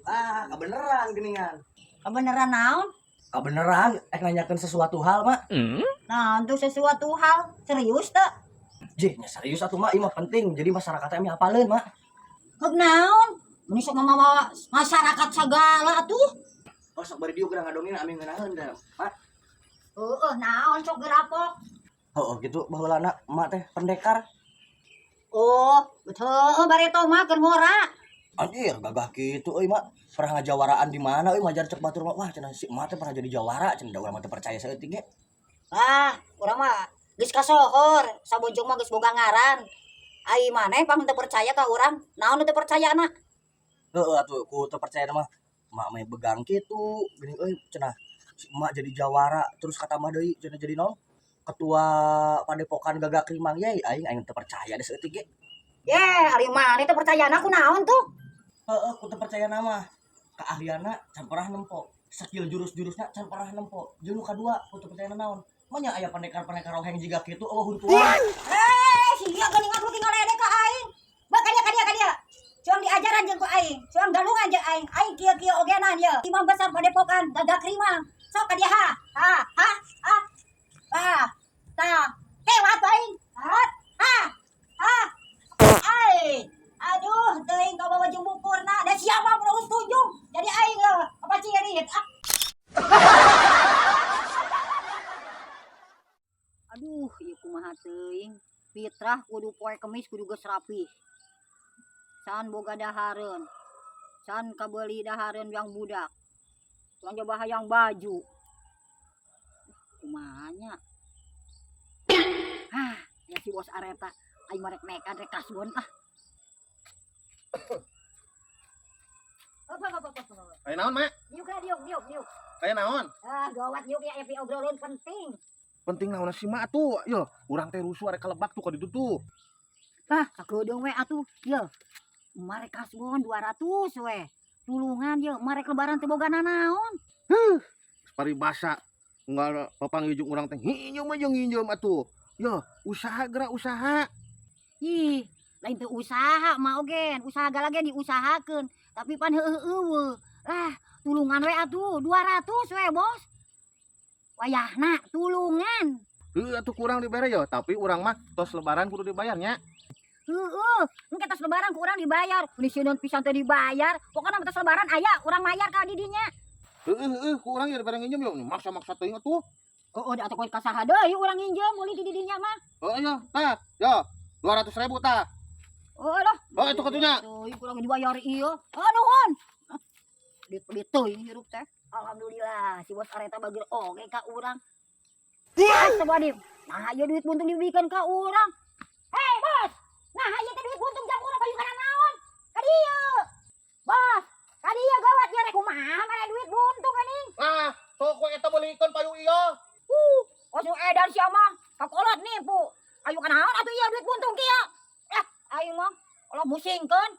Ah, kebeneran geningan. Kebeneran naon? Kebeneran eh nanyakeun sesuatu hal, Mak. Nah, untuk sesuatu hal serius teu? Jih, nya serius atuh, Mak, ieu mah penting. Jadi masyarakat teh apaleun, Mak. Heug naon? Meni sok ngamawa masyarakat sagala atuh. Oh, sok bari dieu geura ngadongeng ami ngeunaheun da, Mak. Heeh, naon sok gerapok? Oh, gitu baheulana emak teh pendekar. Oh, betul bareto mah keur ngora. Anjir, gagah kitu euy, Mak. Pernah ngajawaraan di mana euy, majar cek batur mah. Wah, cenah si emak teh pernah jadi jawara, cenah da urang mah teu percaya saeutik ge. Ah, urang mah geus kasohor, sabojong mah geus boga ngaran. Ai maneh pang teu percaya ka urang? Naon teu percaya na? Heeh atuh ku teu percaya mah. Emak mah begang kitu, geuning euy cenah si emak jadi jawara, terus katambah deui cenah jadi naon? Ketua Padepokan Gagak Rimang ye, aing aing teu percaya deh saeutik ge. Ye, ari maneh teu percaya na ku naon tuh? Heeh, ku teu percaya mah. Keahlianna can pernah nempo. Skill jurus-jurusna can pernah nempo. Jeung nu kadua ku teu percaya naon? Manya aya pendekar-pendekar roheng jiga kitu eueuh huntuan. Eh, sia geuningan beuki ngaledek ka aing. Ba ka dia ka dia ka dia. Cuang diajaran jeung ku aing, cuang galungan jeung aing. Aing kieu-kieu ogenan ye. Imam besar Padepokan Gagak Rimang. Sok ka dia ha. Ha, ha, ha. Ah, tah. Kewat aing. Ha, ha. Ha. Ai. Aduh, teuing ka bawa jeung bukurna. Da sia mah mun tunjung. Jadi aing apa cirit. Ah. Aduh, ieu kumaha teuing. Fitrah kudu poe Kemis kudu geus rapih. Can boga dahareun. Can kabeuli dahareun yang budak. Can coba hayang baju. Kumaha nya? Ah, ya si bos Areta aing mah rek mekan rek kasbon ah. Apa apa apa apa. Aya naon, Mak? Diuk lah, diuk diuk diuk. Aya naon? Ah, gawat diuk ya epi obrolan penting. Penting naon sih, Mak atuh? Yo, urang teh rusuh arek kalebak tuh ka ditu tuh. Ah, sakedeung we atuh. Ye. Marek kasbon 200 we. Tulungan ye, marek lebaran teh boga nanaon. Huh, paribasa unggal papanggih jeung urang teh nginjem aja nginjem atuh. Yo, usaha gerak usaha. Ih, lain teu usaha mah oge, usaha galage diusahakeun, tapi pan heueuh eueuh. Lah, tulungan we atuh 200 we, Bos. Wayahna tulungan. Heuh atuh kurang dibere yo, tapi urang mah tos lebaran kudu dibayar nya. Heueuh, engke tos lebaran ku urang dibayar. Meni sieun pisan teh dibayar. Pokona mah tos lebaran aya urang mayar ka di dinya. Heueuh heueuh ku urang ye dibere nginjem yo, maksa-maksa teuing atuh. Oh, da atuh ka saha deui urang nginjem meuli di dinya mah. Heuh yo, tah, yo 200.000 tah. Oh lah. Oh, itu katunya. Tuh, kurang dibayar ieu. Oh, nuhun. Duit-duit teuing hirup teh. Alhamdulillah, si bos Areta bager oge ka urang. Astagfirullahaladzim. Nah, ieu duit buntung dibikeun ka urang. Hei, bos. Nah, ieu teh duit buntung jang urang payu kana naon? Ka dieu. Bos, ka dieu gawat ieu rek kumaha mana duit buntung anjing. Ah, sok we eta beulikeun payu ieu. Kos nu edan sia mah. Kakolot nipu. Ayu kana naon atuh ieu duit buntung kieu. Ah, aing mah kalau musingkeun.